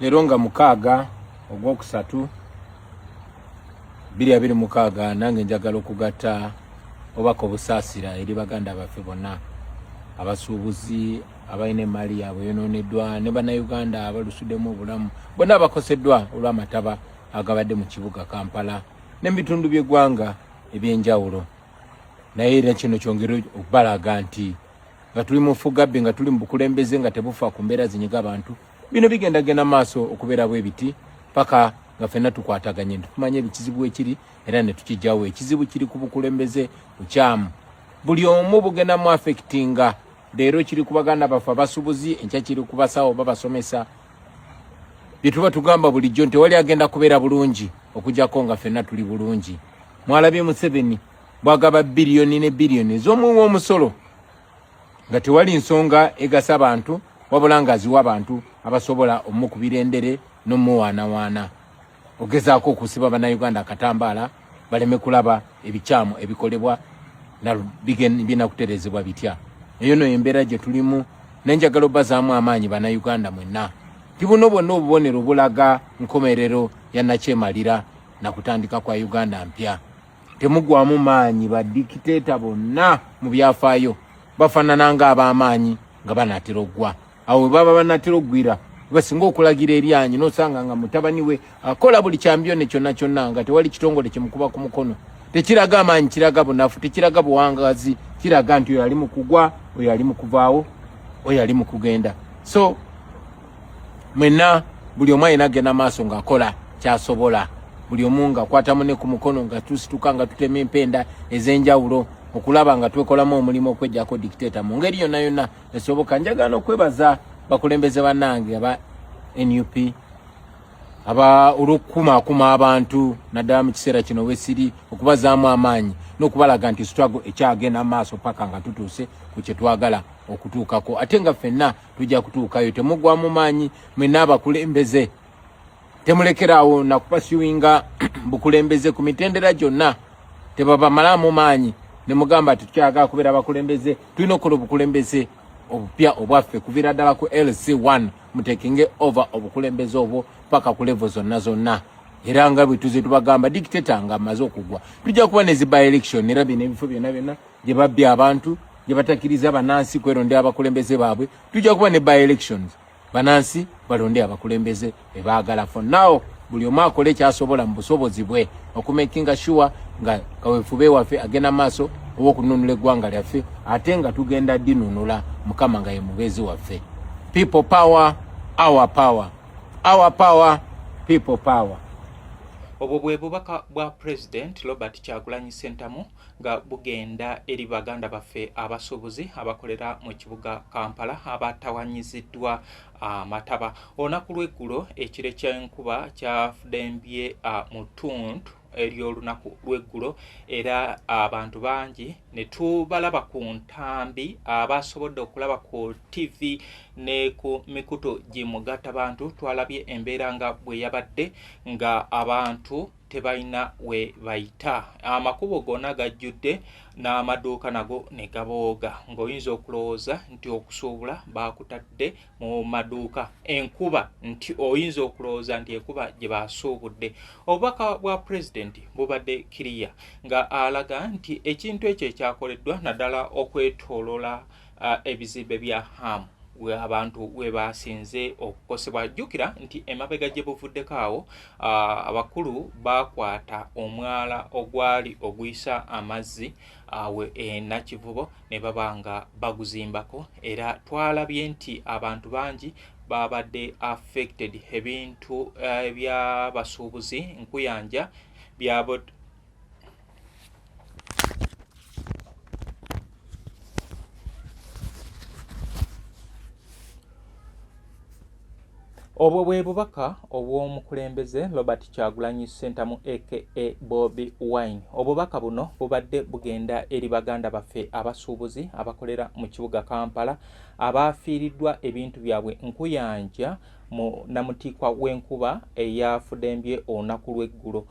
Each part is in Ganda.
Leero nga 6 ogwokusatu 2026, nange njagala okugatta obubaka obusaasira eri baganda baffe bonna abasuubuzi abalina emmaali yaabwe yonooneddwa ne Bannayuganda abalusuddemu obulamu, bonna abakoseddwa olw'amataba agabadde mu kibuga Kampala ne mu bitundu by'eggwanga eby'enjawulo. Naye era kino kyongere okubalaga nti nga tuli mu nfugabbi, nga tuli mu bukulembeze nga tebufa ku mbeera zinyiga abantu, bino bigenda genda maaso okubeera bwe biti paka nga ffenna tukwataganye nti tumanye ebikizibu ekiri era ne tukijjawo. Ekizibu kiri ku bukulembeze bukyamu, buli omu bugenda mu affectinga. Leero kiri ku baganda baffe abasuubuzi, enkya kiri ku basawo babasomesa. Bye tuba tugamba bulijjo nti tewali agenda kubeera bulungi okujjako nga ffenna tuli bulungi. Mwalabye Museveni bwagaba biliyoni ne biliyoni ez'omuwi w'omusolo nga tewali nsonga egasa bantu, wabula ng'aziwa abantu abasobola omukubira endere n'omuwaanawaana, ogezaako okusiba Bannayuganda akatambaala baleme kulaba ebikyamu ebikolebwa binakuterezebwa bitya. Eyo no embeera gye tulimu, nenjagala obbazaamu amaanyi Bannayuganda mwenna nti buno bwonna obubonero bulaga nkomerero ya nakyemalira na kutandika kwa Uganda mpya. Temugwamu maanyi. Badikiteeta bonna mu byafaayo bafaanana nga ab'amaanyi nga banaatera okugwa. Awo we baba banaatera okugwira basinga okulagira eryanyi, n'osanga nga mutabani we akola buli kyambyone kyonna kyonna nga tewali kitongole kimukuba ku mukono. Tekiraga amaanyi, kiraga bunafu, tekiraga buwangazi, kiraga nti oyo ali mu kugwa, oyo ali mu kuvaawo, oyo ali mu kugenda. So mwenna buli omu alina agenda maaso ng'akola kyasobola, buli omu ng'akwata munne ku mukono, nga tusituka, nga tutema empenda ez'enjawulo okulaba nga twekolamu omulimu okwejjako dictator mu ngeri yonna yonna esoboka. Njagala n'okwebaza bakulembeze bannange aba NUP aba olw'okukumaakuma abantu naddala mu kiseera kino wesiri, okubazaamu amaanyi n'okubalaga nti struggle ekyagenda maaso paka nga tutuuse ku kye twagala okutuukako, ate nga ffenna tujja kutuukayo. Temugwamu maanyi mwenna abakulembeze, temulekeraawo nakupasiwinga bukulembeze ku mitendera gyonna. Tebabamalamu maanyi ne mugamba nti tukyagala kubeera abakulembeze. Tulina okukola obukulembeze obupya obwaffe kuviira ddala ku LC1, mutekinge over obukulembeze obwo paka ku level zonna zonna. Era nga bwe tuze tubagamba, dictator nga amaze okugwa tujja kuba ne zi by election, era bino ebifo byonna byonna gye babbye abantu, gye batakiriza banansi kwerondera abakulembeze baabwe, tujja kuba ne by elections, banansi balonde abakulembeze bebaagala. For now buli omu akole ekyasobola mu busobozi bwe okumakinga sure nga kawefube waffe agenda maaso ow'okununula eggwanga lyaffe, ate nga tugenda dinunula, Mukama nga ye mubeezi waffe. People power, our power, our power, people power. Obwo bwe bubaka bwa President Robert Kyagulanyi Ssentamu nga bugenda eri baganda baffe abasuubuzi abakolera mu kibuga Kampala abatawanyiziddwa amataba. Olunaku lw'eggulo ekire ky'enkuba kyafudembye mu ttuntu ery'olunaku lw'eggulo, era abantu bangi ne tubalaba ku ntambi. Abasobodde okulaba ku ttivi ne ku mikutu gimugattabantu twalabye embeera nga bwe yabadde nga abantu tebalina we bayita, amakubo gonna gajjudde n'amaduuka nago ne gabooga ng'oyinza okulowooza nti okusuubula baakutadde mu maduuka, enkuba nti oyinza okulowooza nti enkuba gye basuubudde. Obubaka bwa pulezidenti bubadde kiriya nga alaga nti ekintu ekyo ekyakoleddwa naddala okwetooloola ebizimbe bya Ham we abantu we basinze okukosebwa. Jjukira nti emabega gye buvuddeko awo abakulu baakwata omwala ogwali oguyisa amazzi awe e Nakivubo ne baba nga baguzimbako, era twalabye nti abantu bangi babadde affected, ebintu ebyabasuubuzi nkuyanja byabo. Obwo bwe bubaka obw'omukulembeze Robert Kyagulanyi Ssentamu aka Bobi Wine. Obubaka buno bubadde bugenda eri baganda baffe abasuubuzi abakolera mu kibuga Kampala abaafiiriddwa ebintu byabwe nkuyanja mu namutiikwa w'enkuba eyafudembye olunaku lw'eggulo.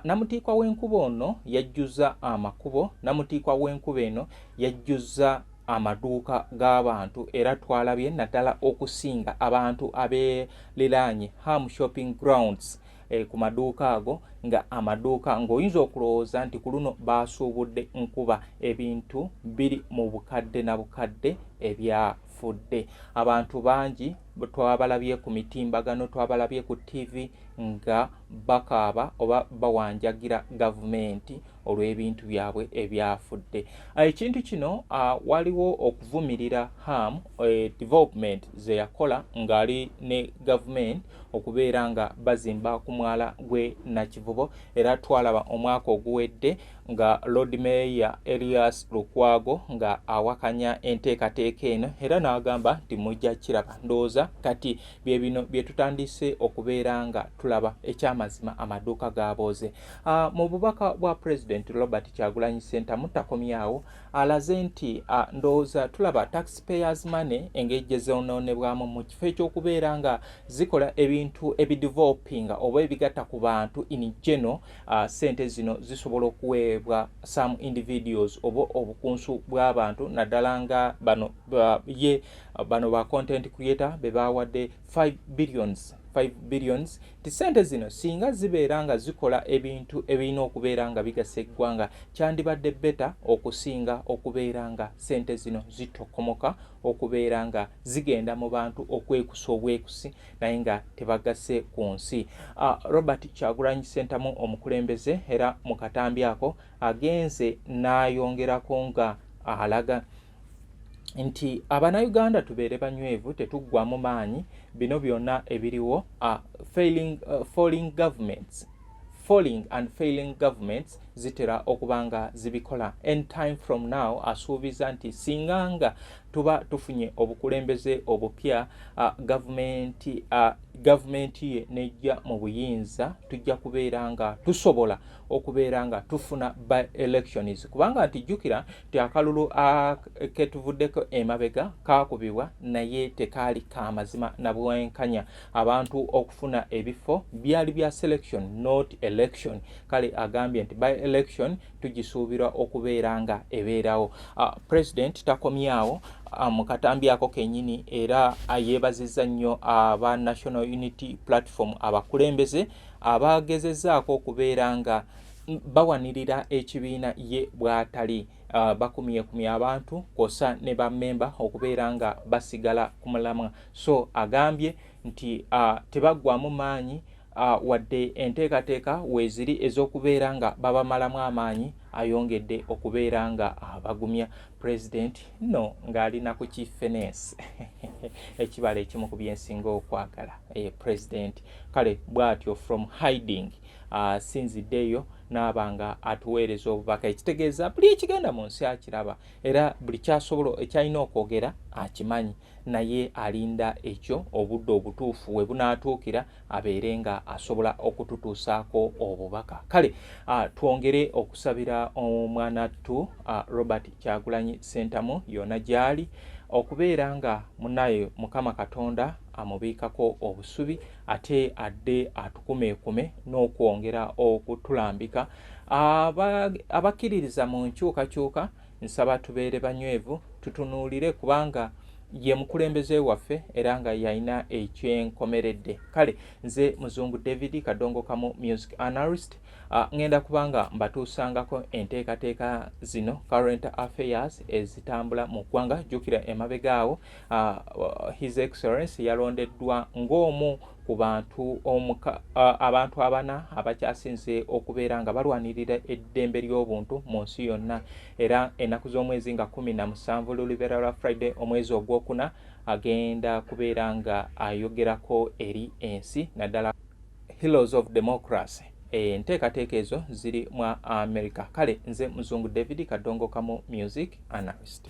Namutiikwa w'enkuba ono yajjuzza amakubo, namutiikwa w'enkuba eno yajjuzza Amaduuka g'abantu era twalabye naddala okusinga abantu abeeriraanye Ham Shopping Grounds ku maduuka ago, nga amaduuka ng'oyinza okulowooza nti ku luno baasuubudde nkuba. Ebintu biri mu bukadde na bukadde ebyafudde. Abantu bangi twabalabye ku mitimbagano, twabalabye ku ttivi nga bakaaba oba bawanjagira gavumenti olw'ebintu byabwe ebyafudde. Ekintu kino waliwo okuvumirira Ham development ze yakola ng'ali ne gavumenti okubeera nga bazimba ku mwala gw'e Nakivubo. Era twalaba omwaka oguwedde nga Lord Mayor Elias Lukwago nga awakanya enteekateeka eno era n'agamba nti mujja kiraba. Ndowooza kati bye bino bye tutandise okubeera nga tulaba. Ekyamazima, amaduuka gabooze. Mu bubaka bwa President Robert Kyagulanyi Ssentamu takomyawo, alaze nti ndowooza tulaba taxpayers money engeri gye zonoonebwamu mu kifo ekyokubeera nga zikola ebintu ebidevelopinga oba ebigatta ku bantu in general. Sente zino zisobola okuweebwa some individuals oba obukunsu bw'abantu, naddala nga bano ye bano ba content creator be bawadde 5 billions, 5 billions, nti sente zino singa zibeera nga zikola ebintu ebirina okubeera nga bigasa eggwanga, kyandibadde better okusinga okubeera nga sente zino zitokomoka okubeera nga zigenda mu bantu okwekusa obwekusi naye nga tebagase ku nsi. Robert Kyagulanyi Ssentamu omukulembeze era mu katambi ako agenze n'ayongerako nga alaga nti Abannayuganda tubeere banywevu, tetuggwamu maanyi. Bino byonna ebiriwo, failing governments, falling and failing governments zitera okuba nga zibikola. Any time from now asuubiza nti singa nga tuba tufunye obukulembeze obupya, gavumenti ye nejja mu buyinza, tujja kubeera nga tusobola okubeera nga tufuna by elections, kubanga nti jjukira nti akalulu ketuvuddeko emabega kakubibwa naye tekaali kamazima na bwenkanya. Abantu okufuna ebifo byali bya selection, not election. Kale agambye nti by election tugisuubirwa okubeera nga ebeerawo. President takomyawo, mu katambi ako kennyini era yeebazizza nnyo aba National Unity Platform, abakulembeze abagezezaako okubeera nga bawanirira ekibiina ye bw'atali, bakumyekumye abantu kwosa ne bammemba okubeera nga basigala ku mulamwa. So agambye nti tebaggwamu maanyi, wadde enteekateeka weeziri ez'okubeera nga babamalamu amaanyi. Ayongedde okubeera nga abagumya. President no ng'alina ku kifenes, ekibala ekimu ku byensinga okwagala, president kale bw'atyo from hiding asinziddeeyo n'aba nga atuweereza obubaka, ekitegeeza buli ekigenda mu nsi akiraba era buli kyasobola ekyalina okwogera akimanyi, naye alinda ekyo obudde obutuufu we bunaatuukira abeere nga asobola okututuusaako obubaka. Kale twongere okusabira omwana ttu Robert Kyagulanyi Ssentamu yona gy'ali okubeera nga munaye Mukama Katonda amubiikako obusubi, ate adde atukumeekume n'okwongera okutulambika. Abakkiririza mu nkyukakyuka, nsaba tubeere banywevu, tutunuulire, kubanga ye mukulembeze waffe era nga yalina ekyenkomeredde. Kale nze Muzungu David Kadongo Kamu, music analyst. Ngenda kubanga mbatuusangako enteekateeka zino, current affairs ezitambula mu ggwanga. Jjukira emabega awo His Excellence yalondeddwa ng'omu ku bantu abantu abana abakyasinze okubeera nga balwanirira eddembe ly'obuntu mu nsi yonna. Era ennaku z'omwezi nga 17 lulibeera lwa Friday, omwezi ogwokuna, agenda kubeera nga ayogerako eri ensi, naddala Heroes of Democracy. Enteekateeka ezo ziri mu America. Kale nze Muzungu David Kadongo Kamu, music analyst.